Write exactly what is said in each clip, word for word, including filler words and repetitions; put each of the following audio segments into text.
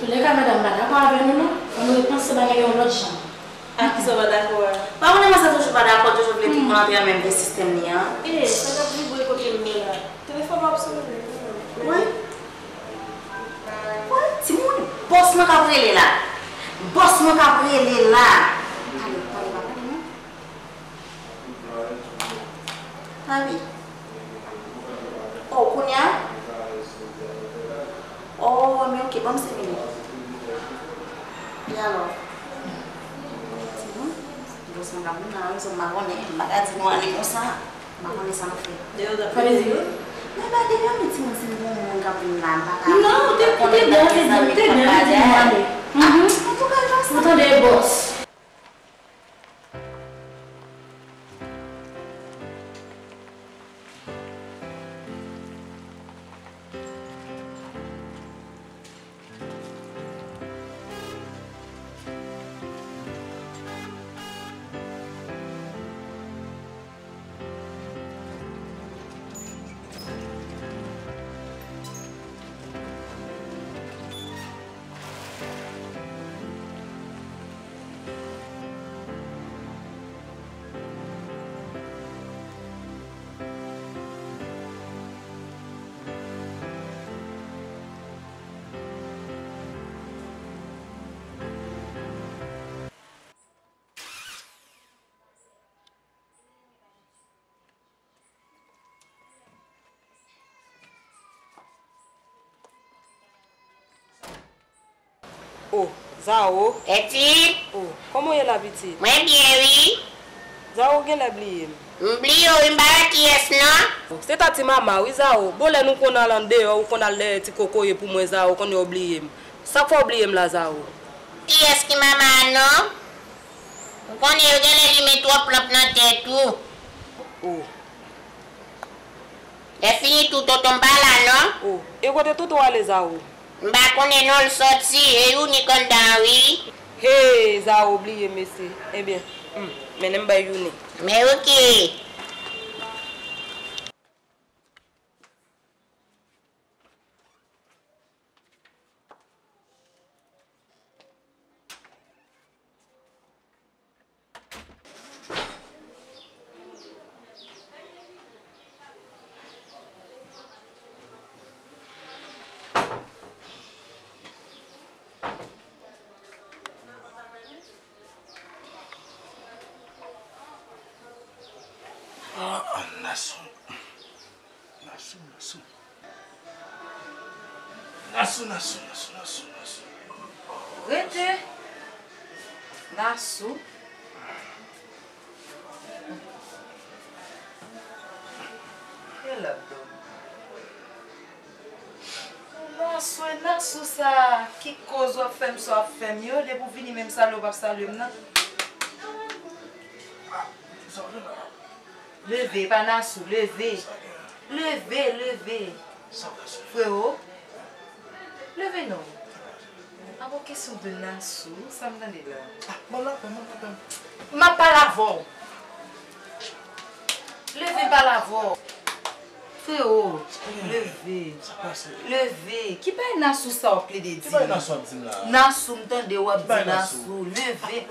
Lè ka madanm pa dakò avè nou, non, fò nou repanse bagay yo yon lòt jan. A kisa w pa dakò a? Pa konnen, mwen sa toujou pa dakò, toujou vle tout moun antre nan menm vye sistèm li an. E, sa k ap vibre kote m nan la? Telefòn w ap sone. Wi. Wi, timoun, bòs mwen k ap rele la. Bòs mwen k ap rele la. Pale, pale, pa pale, non. Papi. Oh, kounye a? Oh, men ok, ban m senk minit. E alò? Timoun, bòs mwen k ap vin la, rezon m pa konnen, m pa ka di nou ale konsa. M pa konnen sa nou fè. Sa vle di, men ba deyò, men timoun, si m gon moun k ap vin la, m pa ka. Non, ou te, ou te byen, ou te byen, ou te byen, ou te byen, ou ale. Mhm. Antouka, e pa sa. Ou tande, bòs. Oh, Zao. Eti? Oh, kòman w ye la, pitit? Mwen byen, wi. Zao genlè bliye m. M bliye w, wi, m pa wè kiyès, non. Oh, se ta ti mama, wi, Zao. Bon, lè nou konn al andeyò, ou konn al dèyè ti kokoye pou mwen, Zao, konnen w bliye m. Sa k fè w bliye m la, Zao? Kiyès ki mama a, non? Ou konnen yo genlè limen twòp lanp nan tèt ou. Oh. Lè fini tou, tonton m pa la, non. Oh, e kote tonton ale, Zao? M pa konnen, non, l sòti, e Younie k anndan an, wi. Hey, Zao bliye, mesye. Ebyen, hmm, mennen m bay Younie. Men ok. Ah, ah, Nasou. Nasou, Nasou. Nasou, Nasou, Nasou, Nasou, Nasou. Rete. Nasou. E l ap dòmi. Nasou, e Nasou sa, ki koz w ap fè m sa w ap fè m yo, depi w vini menm salye w p ap salye m nan. Leve, pa Nasou, leve. Leve, leve. Frewo, leve non. Apa w kesyon de Nasou, sa m tande la? Ah, ban m lapè, ban m lapè. M ap pale avè w. Leve, m pale avè w. Frewo, leve. Leve. Ki bagay Nasou sa w ap plede di? Ki bagay Nasou ap di m la? Nasou, m tande w ap di Nasou. Leve.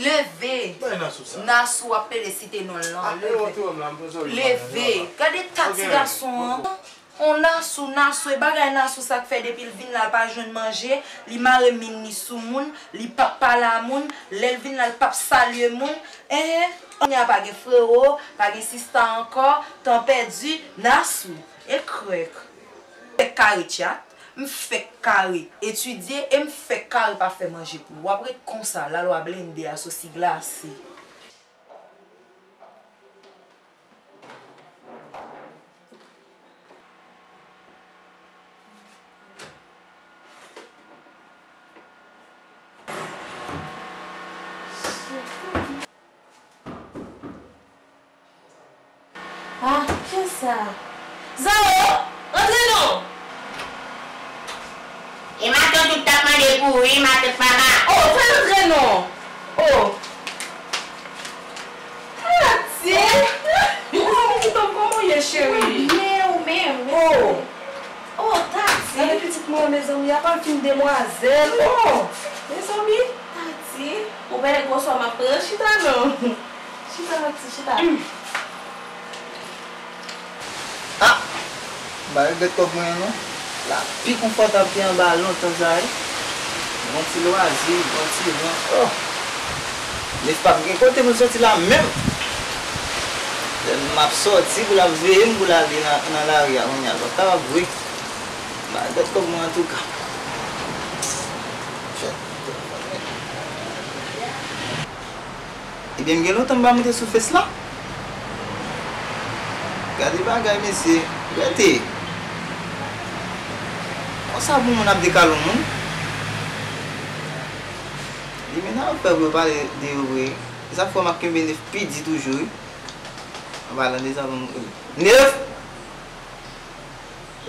Leve. Nasou ap plede site non l lan. Leve. Gade ta ti gason an. On Nasou, Nasou, e bagay Nasou sa k fè depi l vin la, l pa jwenn manje, li mare min li sou moun, li p ap pale a moun, lè l vin la, l p ap salye moun. Enhen, kounye a pa gen frewo, pa gen sista ankò, tan pèdi, Nasou, e krèk. M fèk kare tchat, m fèk kare etidye, e m fèk kare pa fè manje pou ou. W ap ret konsa, lalwa blende, asosi glase. Ah, kiyès sa? Zao, rantre non! E matant ou t ap mande pou ou wi, matant mama. Oh, fè l rantre non! Oh. Tati! Kòman w ye, cheri? Byen, ou menm? Oh. Oh, Tati! Gade pitit Mwen, mezanmi, apa l fin demwazèl. Oh! Mezanmi, Tati, ou pa gen gwo sò m ap pran chita, non. Chita, Tati, chita. Ah! M pa regrèt kòb mwen an, non. La pi konfòtab ke anba lontan sa, wi. Bon ti lwazi, bon ti van. Oh! Nèf p ap gen kote pou l sòti la menm. Lè m ap sòti pou l ap veye m pou l ale nan, nan lari a kounye a. L p ap kapab vre. M pa regrèt kòb mwen antouka. Ebyen, m gen lontan m pa moute sou Face la. Gade bagay, mesye. Rete. Konsa pou moun ap dekale yon moun. Li menm ap fè pou yo pale de yo vre. E sa k fè m ap kenbe Nèf pi di toujou, wi. An palan de sa, pou m, Nèf!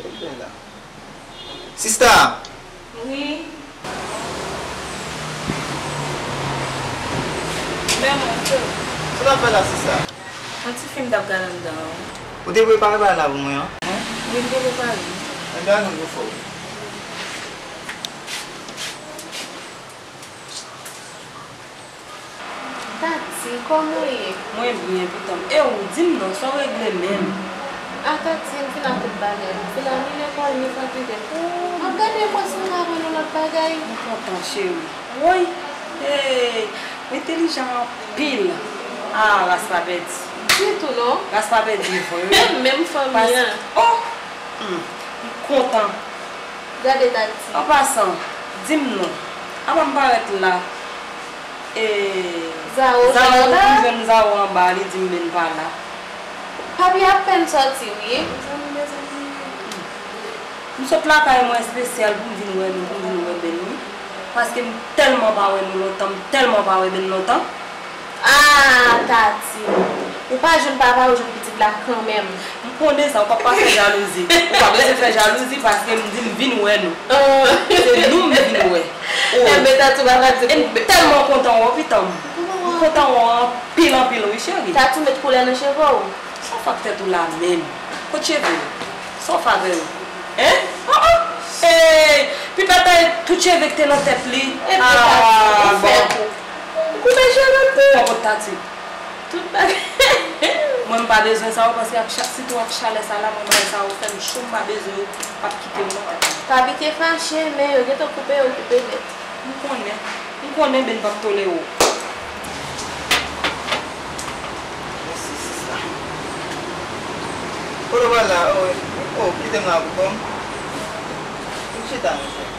Ebyen la. Sista! Wi. Men mwen, frè. Sa w ap fè la, sista? Yon ti fim m t ap gade anndan an. Ou te prepare bagay la pou mwen an? Wi, m te prepare. Ebyen, ann gwo fò. Tati, kòman w ye? Mwen byen, pitit. E ou, di m non, sa w regle menm? A Tati, m fin ak tout bagay. M fin ale lekòl, m fatige. M ap gade mwen si m ka jwenn yon lòt bagay. M kontan, cheri. Woy! Hey! Ou entèlijan anpil. Ah, ras pa pèdi. Ditou, non. Ras pa pèdi vre. Menm fanmi an. Oh! Hmm. M kontan. Gade Tati. An pasan, di m non. Apa m parèt la? E, Zawo, Zawo, Zawo la? M jwenn Zawo anba, li di m vin pa la. Papi apèn sòti, wi. Mezanmi, mezanmi. M sot lakay mwen espesyal pou m vin wè nou, pou m vin wè Ben, wi. Paske m tèlman pa wè nou lontan, m tèlman pa wè Ben lontan. Ah, Tati. Ou pa jwenn papa, ou jwenn pitit la kanmenm. M konnen sa, ou p ap pa fè jalouzi. Ou pa bezwen fè jalouzi paske m di m vin wè nou. Se nou m vin wè. Oh. Enben, Tati, ou pa ka di. E m tèlman kontan wè w, pitit. M kontan wè w anpil, anpil, wi, cheri. Tati, ou met koulè nan cheve w. Sa w fè ak tèt ou la menm? Kot cheve yo? Sa w fè avè yo? Hein? Oh, oh! Hey! Pipa taye tout cheve ki te nan tèt li. Epi, Tati, ou fè tou. Koupe cheve m tou. Pran kot Tati. Tout bagay. Mwen, m pa bezwen sa yo, paske ak cha-, sitou ak chalè sa la, mwen, bagay sa yo fè m cho, m pa bezwen yo, p ap kite m nan tèt mwen. Papi te fache, men yo gentan koupe, yo koupe nèt. M konnen. M konnen Ben p ap tolere w. Mèsi, sista. Kote w pral la? Oh, oh, kite m la pou kò m. Vin chita, mesye.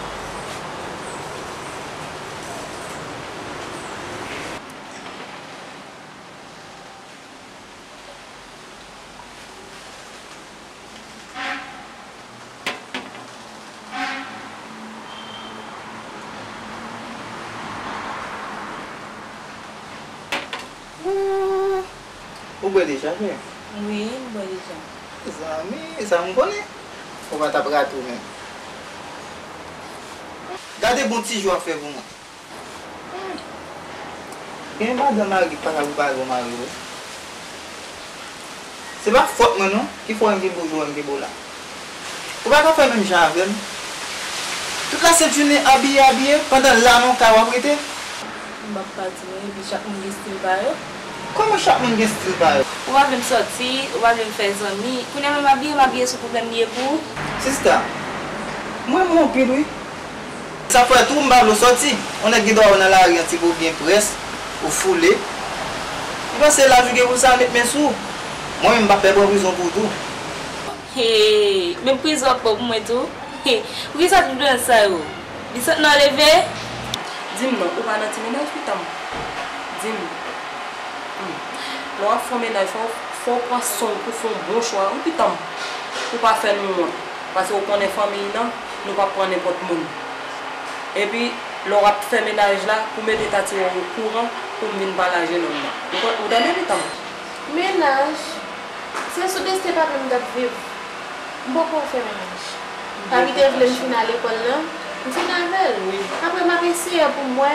Ooh, ou bwè deja, frè? Wi, m bwè deja. Mezanmi, sa m konnen. Ou pa t ap rate w menm. Gade bon ti jou w ap fè pou mwen. Hmm. Gen madanm mari ki pa ka prepare yon mari vre. Se pa fòt mwen non, ki fè w renmen bo jou, renmen bo la. Ou pa ka fè menm jan avè m. Tout lasent jounen abiye, abiye, pandan la nan kay w ap rete. M p ap pati non, epi chak moun gen estil pa yo. Kòman chak moun gen estil pa yo? Ou pa vle m sòti, ou pa vle m fè zanmi. Kounye a menm abiye, m abiye sou pwoblèm li ye pou ou. Sista, mwen renmen w anpil wi. Sa fè tou m pa vle w sòti. Yon nèg gen dwa wè w nan lari an ti kou byen près, ou foule. Ou panse laj ou gen pou sa, met men sou ou. Mwen menm m p ap pè pran prizon pou ou tou. Hey, men prizon ap bon pou mwen tou. Hey, poukisa tout danje sa yo? Li sot nan leve? Di m non, ou pa nan ti mennaj pitit m? Di m. Hmm. Lè w ap fè yon mennaj, fò, fò w pran swen w pou fè yon bon chwa, wi, pitit m. Pou pa fè nou wont. Paske w konnen fanmiy nan, nou p ap pran nenpòt moun. Epi, lè w ap fè mennaj la, pou mete Tati wè w okouran, pou m vin pale a jenòm nan. Ou kon-, ou tande, pitit m? Mennaj? Se sou desten papa m t ap viv. M poko fè mennaj. Papi te vle m fin al lekòl lan, m fin avè l. Wi. Apre m ap eseye pou m wè.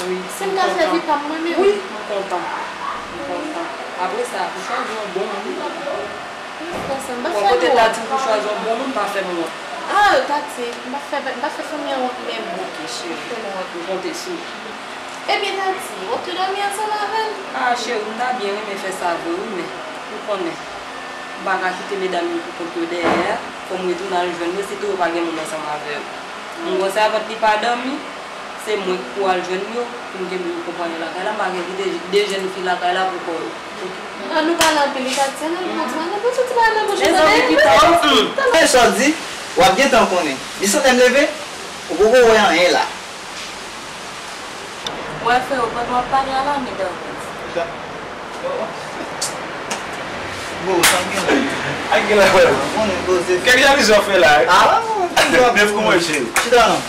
Wi, si m ka fè vi pa m mwen menm. Wi, m kontan. M kontan. Apre sa, pou chwazi yon bon moun. Wi, frè sa, m pa fè nou wont. Bon, kote ta di pou chwazi yon bon moun, pa fè m wont. Ah, Tati, m pa fè, m pa fè fanmi an wont menm. Ok, cheri. M konte sou ou. Ebyen, Tati, w ap tou dòmi ansanm avè l? Ah, cheri, m ta byen renmen fè sa vre, wi, men ou konnen, m pa ka kite medam yo pou kont yo dèyè a. Fò m retounen al jwenn yo, sitou yo pa gen moun ansanm avè yo. M konn sa, avè li pa dòmi, se mwen ki pou al jwenn yo, pou m kenbe yo konpanye lakay la, m pa gen kite de jèn fi lakay la pou kò yo. An nou pale anpil, li ka di, an nou pran ti bagay nan bouch, ti bagay nan bouch, ou tande? Mezanmi, ki pa, hmm. Tande sa w di, w ap gentan konnen. Desann lè m leve, ou poko wè anyen la. Wè, freo, pandan w ap pale a la, medam. Bon, sa m gen la. Ak gen la, wè. Konnen poze. Kèk jan li fè la. Ah, bon, bon. Nèf kòman, cheri? Chita non.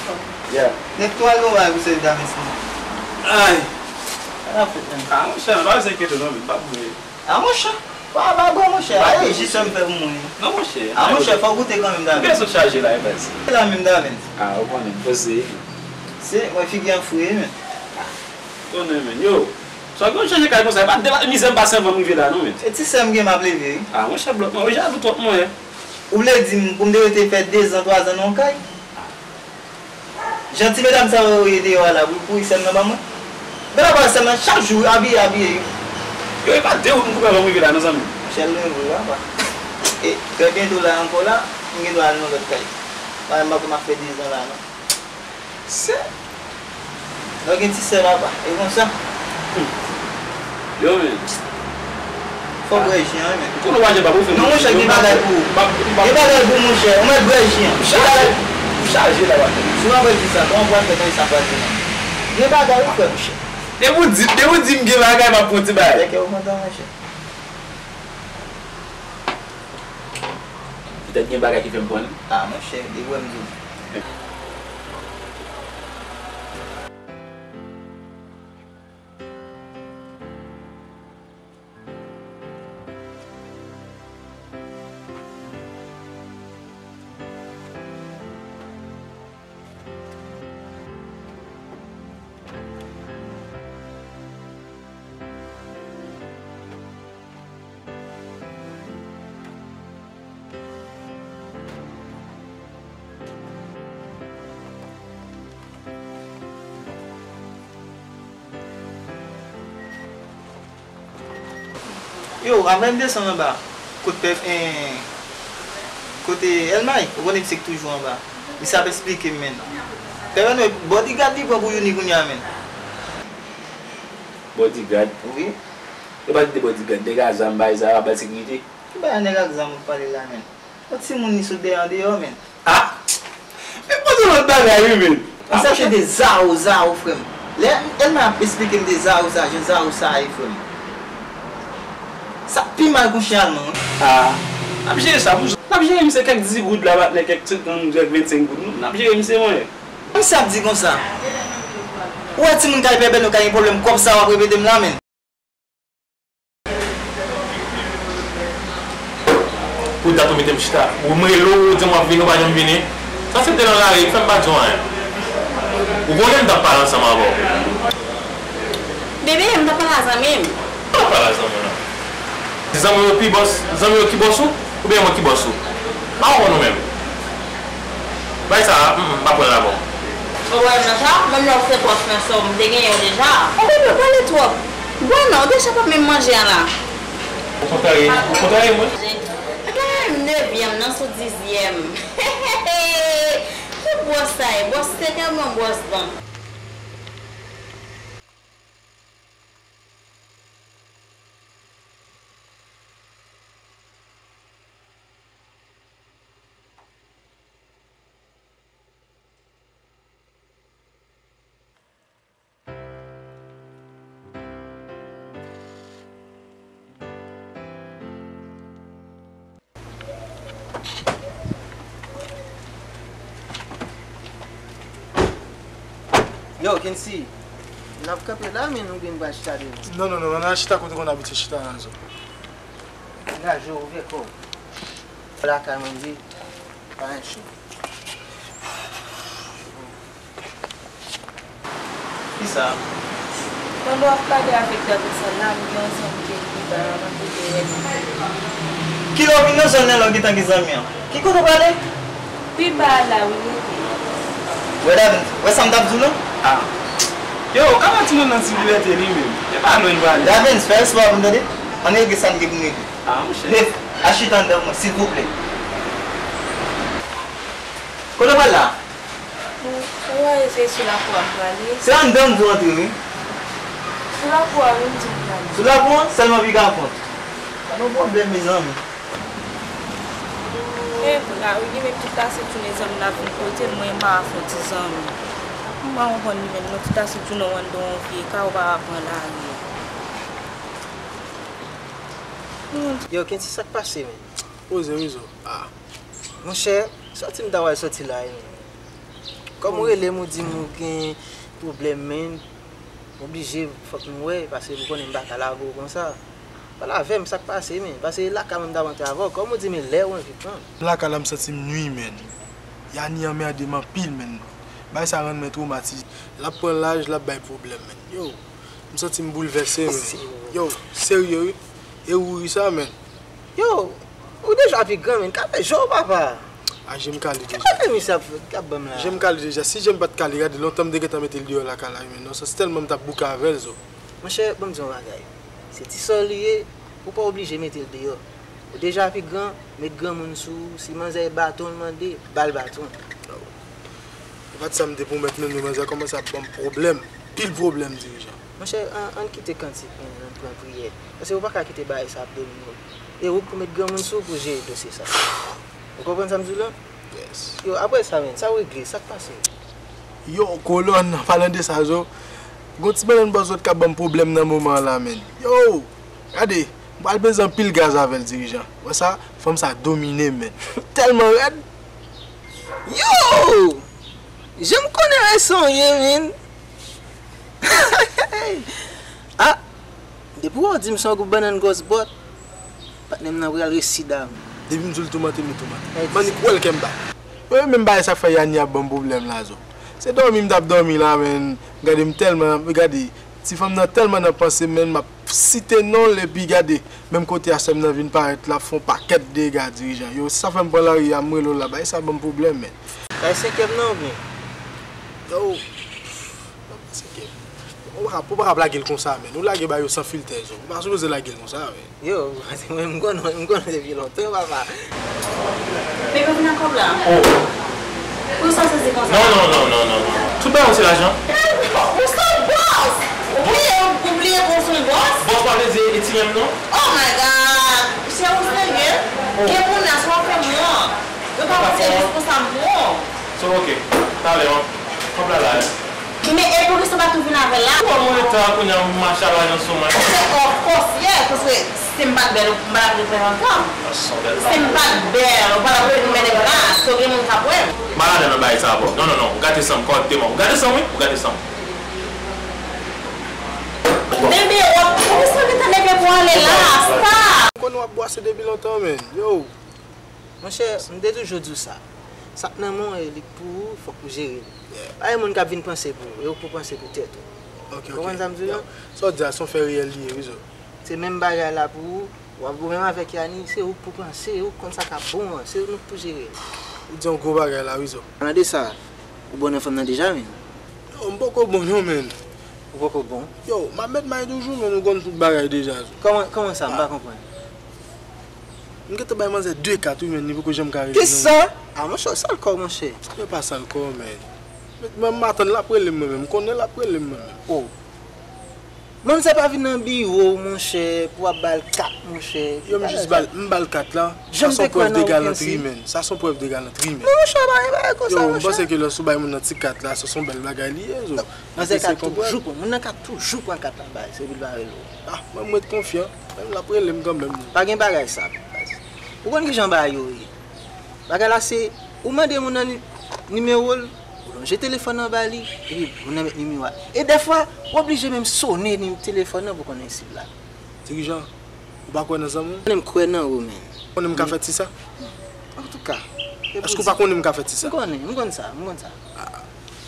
Yeah. Nèf tou al gon bagay pou sèvi Davens non. Ay. Sa n ap fèt menm? Ah, monchè, pa enkyete non, men pa pou mwen. Ah, monchè, pa, pa bra, monchè. Pa reji sè m fè pou mwen. Non, monchè. Ah, monchè, fò w goute kanmenm, Davens. Ou gen sot chaje la, e baz. Se la menm, Davens. Ah, ou konnen, poze. Se, mwen figi an fre, men. Konnen, men. Yo, sa gen yon chanje kay konsa, e pa de la mizè m pase anvan m rive la, non, men. E ti sè m gen m ap leve, wi. Ah, monchè, blòk mwen, ou jalou twòp, mwen. Ou vle di m, pou m te rete fè dezan, twazan nan yon kay? Jan ti medam sa yo ye deyò a la, pou, pou sè m nan ban mwen. Gade apa sè m nan chak jou abiye, abiye. Yo, e pa de wout m koupe anvan m rive la, non, zanmi. Chèl mwen vre, papa. E, trè byento la ankò la, m gen dwa al nan lòt kay. Mwen menm, m ap fè dezan la, non. Se. Lè w gen ti sè, papa, e konsa. Hmm. Yo, men. Fò w bwè ji an, wi, men. Ou konnen w pa janm pa pou fè. Non, monchè, gen bagay pou ou. Gen bagay pou ou, monchè. Ou mèt bwè ji an. M chaje. M chaje la, pa fè. Si w pa bwè ji sa, kòman pou w al fè nan sa pral fè la? Gen bagay, wi, frè, monchè. Depi w di, depi w di m gen bagay, m ap pran ti bagay. Fè kè w kontan, monchè. Petèt gen bagay ki fè m pran li. Ah, monchè, depi w wè m di w. Yo, anvan m desann anba, kot pè, en, kote Elmay, ou konnen misye k toujou anba. Misye ap eksplike m, men. Pè Elmay, bodyguard li pran pou Youni kounye a, men. Bodyguard? Wi. Yo pa di de bodyguard, nèg a zam, bay zam, bay sekirite. Ki bagay nèg ak zam ou pale la, men? Yon timoun li sot dèyè andeyò, men. Ah! Men pote lòt bagay, wi, men. Li chache de zawo, zawo, frè m. Lè Elma ap eksplike m de zawo sa, jan zawo sa ye, frè m. Sa pi mal kou chen alman, wi. Ah! N ap jere sa, pou n ap jere misye kèk diz goud la, patnè, kèk senkant, kèk vennsenk goud. N ap jere misye, mwen. Misye ap di konsa. Ou wè timoun kay pèpè nou ka gen pwoblèm kòb sa w ap repete m la, men. Pou dat ou mete m chita. Ou m rele w, ou di m w ap vini, ou pa janm vini. Sa se te nan lari, fè m pa di w anyen. Ou konnen m t ap pale ansanm avè w. Bebe, m t ap pale a zanmi m. M t ap pale a zanmi w la. Zanmi w yo pi bòs, zanmi w yo ki bòs ou, oubyen mwen ki bòs ou? M pa konprann ou menm. Bay sa, mm, m pa pran l avè w. Ou wè m nan sa, menm lè w fè pòs nan sa, m te genyen w deja. Ou bebe, pale twòp. Bwè non, ou deja p ap menm manje an la. Ou kontrarye, ou kontrarye mwen. Ata menm nevyèm nan sou dizyèm. Ki bwòs sa ye? Bwòs se tèlman bwòs bon. Yo, Kency, n ap kanpe la, men nou gen dwa chita devan. Non, non, non, non, n a chita kote nou konn abitye chita nan zòn. Degaje w, ouvè kò w. Lakay mwen di, pa gen cho. Kisa? Pandan w ap pale avèk Davens la, m gen yon zanmi ki ekri ba w, m ap vide rèd. Kilè w vin nan zòn nan, lè w gentan gen zanmi an? Ki kote w prale? Pi ba la wi li ye. Wè Davens, wè sa m t ap di w lan? Ah. Yo, ou ka ba timoun nan ti libète li menm. E pa lwen l prale. Davens, fè respè w pou m tande. Ann regle sa n gen pou n regle. Ah, monchè. Nef, al chita anndan pou mwen, silvouplè. Kote w pral la? Ou wè se sou lakou a m prale. Se anndan m di w antre wi. Sou lakou a wi m di m prale. Sou lakou an, sèlman piga kont. Pa gen pwoblèm mezanmi. E vre wi, li menm tout ase jounen zanmi l ap vin kote m, mwen m pa fè ti zanmi. M pa konprann li menm non, tout ase jounen w anndan yon vye kay ou pa pran lari a. Yo, Kenty, sa k pase, menn? Poze wi zo. Ah. Monchè, sòti m ta pral sòti la, menn. Kòm ou rele m, ou di m ou gen pwoblèm, menn. M oblije, fòk nou wè, paske m konnen m pa ka lage w konsa. Pale avè m, sa k pase, menn? Paske e lakay mwen m ta pral antre avè w. Kòm ou di m e lè ou anvi pran. M lakay la, m santi m nwi, menn. Yani anmède m anpil, menn. Bagay sa rann mwen twomatize. L ap pran laj, l ap bay pwoblèm, menn. Yo, m santi m boulvèse, menn. Yo, serye, wi. E ou ri sa, menn. Yo, ou deja pi gran, menn. Kale je w, papa. A je m kale deja. Kale misye ap, ap ban m la. Je m kale deja. Si je m pa t kale, gade, lontan m te gentan mete l deyò lakay la, wi, menn. Nan sans tèlman m t ap bouke avè l, zo. Monchè, ban m di w yon bagay. Se ti sè w li ye, ou pa oblije mete l deyò. Ou deja pi gran, met granmoun sou ou. Si manzè e baton l mande, ba l baton. E pa t sa m te pwomèt, menn, men manzè kòmanse ap ban m pwoblèm. Pil pwoblèm, dirijan. Monchè, ann, ann kite kantik, menn, ann pran priyè. Paske ou pa ka kite bagay sa ap domine w. E ou k pou met granmoun sou ou pou jere dosye sa. Ou konprann sa m di w lan? Yo, apre sa, menn, sa w regle, sa k pase? Yo, kolòn, palan de sa, zo. Gon ti bannann bòs zòt k ap ban m pwoblèm nan moman an la, menn. Yo, gade, m pral peze anpil gaz avè l, dirijan. Wè sa, fanm sa domine m, menn. Tèlman rèd. Yo! Jan m konnen wè sa w ye, menn. Ah! Depi w di m se yon gwoup bannann gòs bòt, patnè m nan pral resi dam. Depi m di w l toumante, m toumante. Mannik, wè l kè m bat. Wi, menm bagay sa k fè Yani ap ban m pwoblèm la, zo. Se dòmi m t ap dòmi la, menn. Gade m tèlman, gade, ti fanm nan tèlman nan panse m, menn, m ap site non l, epi gade, menm kote a sè m nan vin parèt la, fè yon pakèt dega, dirijan. Yo, sa fè m pran lari a, m rele w la, bagay sa ban m pwoblèm, menn. Kay senkèm nan oubyen? Yo, Ou pa ka, ou pa ka lage l konsa, menn. Ou lage bagay yo san filtè, zo. Ou pa sipoze lage l konsa, menn. Yo, mwen, m konnen, m konnen depi lontan, papa. Baby, ou vin ak kòb la? Oh. Pou sa sezi konsa? Non, non, non, non, non, non. Tout bagay ou se lajan. Ou se yon bòs! Ou bliye, ou bliye pou w se yon bòs? Bòs pa vle di e ti menm non. Oh my God! Chè, ou serye? Gen moun nan, sa w ap fè mwen an. Yo pa panse responsab mwen. So, ok. Talè, an. Kòb la la, hein. Men e poukisa w pa tou vin avè l la? Kòm ou rete a kounye a, m mache a lajan sou mwen. Se of course, yeah, paske si m pa t bèl, m pa t ap ret wè ansanm. Si m pa t bèl, ou pa t ap ret mennen m la, so gen moun k ap wè m. M pa ladan nan bagay sa, bro. Non, non, non, ou gate san m, kòrèkteman. Ou gate san m, wi, ou gate san m. Bebe, w ap, poukisa w gentan leve pou w ale la? Stop! M konnen w ap bwase depi lontan, men. Yo! Monchè, m te toujou di w sa. Sa k nan men w, li k pou ou, fòk ou jere l. Pa gen moun k ap vin panse pou ou, e ou k pou panse pou tèt ou. Ou konprann sa m di w lan? Sa w di a, se yon fè reyèl li ye, wi, zo. Se menm bagay la pou ou, w ap goumen avèk Yani, se ou k pou panse, e ou k konn sa k ap bon an, se nou k pou jere l. Ou di yon gwo bagay la, wi, zo. Palan de sa, ou bon nan fanm nan deja, menn? Yo, m poko bon, non, menn. Ou poko bon? Yo, m ap met may toujou, menn, ou konn tout bagay deja, zo. Kòman, kòman sa, m pa konprann. M gentan bay manzè de kat wi, men li poko janm ka rele non. Kisa? A monchè, w sal kò w, monchè. Mwen pa sal kò, men. Men m atann l ap rele m mwen menm. M konnen l ap rele m mwen menm. Oh. Manzè pa vin nan biwo w, monchè, pou w ap ba l kat, monchè. Yo, m jis ba l, m ba l kat la. Sa se yon prèv de galantri, men. Sa se yon prèv de galantri, men. Non, monchè, pa gen bagay konsa, monchè. Yo, m panse ke lè w sou bay moun nan ti kat la, se yon bèl bagay li ye, zo. Manzè ka toujou pran, moun nan ka toujou pran kat la bay, se pou l pa rele w. Ah, mwen, m ret konfyan. Men l ap rele m kanmenm. Pa gen bagay sa, baz. Ou konn kijan bagay yo ye. Bagay la se, ou mande moun nan ni-, nimewo l, ou lonje telefòn nan ba li, epi moun nan met nimewo a. E dèfwa, ou oblije menm sone ni-, telefòn nan pou konnen sib la. Dirijan, ou pa kwè nan zanmi w? Konnen m kwè nan ou, men. Konnen m ka fè ti sa? Antouka. Èske ou pa konnen m ka fè ti sa? M konnen, m konn sa, m konn sa.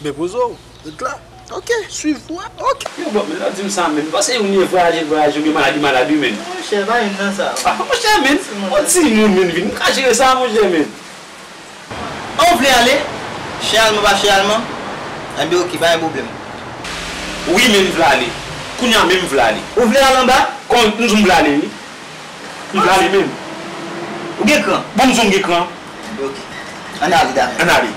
Depoze w, ret la. Ok, swiv ou a, ok. Yo, bro, men lè w di m sa, men, m panse youn ye vwayaje, l vwayaje, oubyen malad, li malad, wi, men. Monchè, pa youn nan sa. Ah, monchè, men, yon timoun, men, vin, m ka jere sa, monchè, men. An Vle ale? Chè alman pa chè alman? Enben oke, pa gen pwoblèm. Wi, men m vle ale. Kounye a menm m vle ale. Ou vle al anba? Kon m di w m vle ale, wi. M vle ale menm. Ou gen kran? Bon, m di w m gen kran. Enben oke. Ann ale, Damian. Ann ale.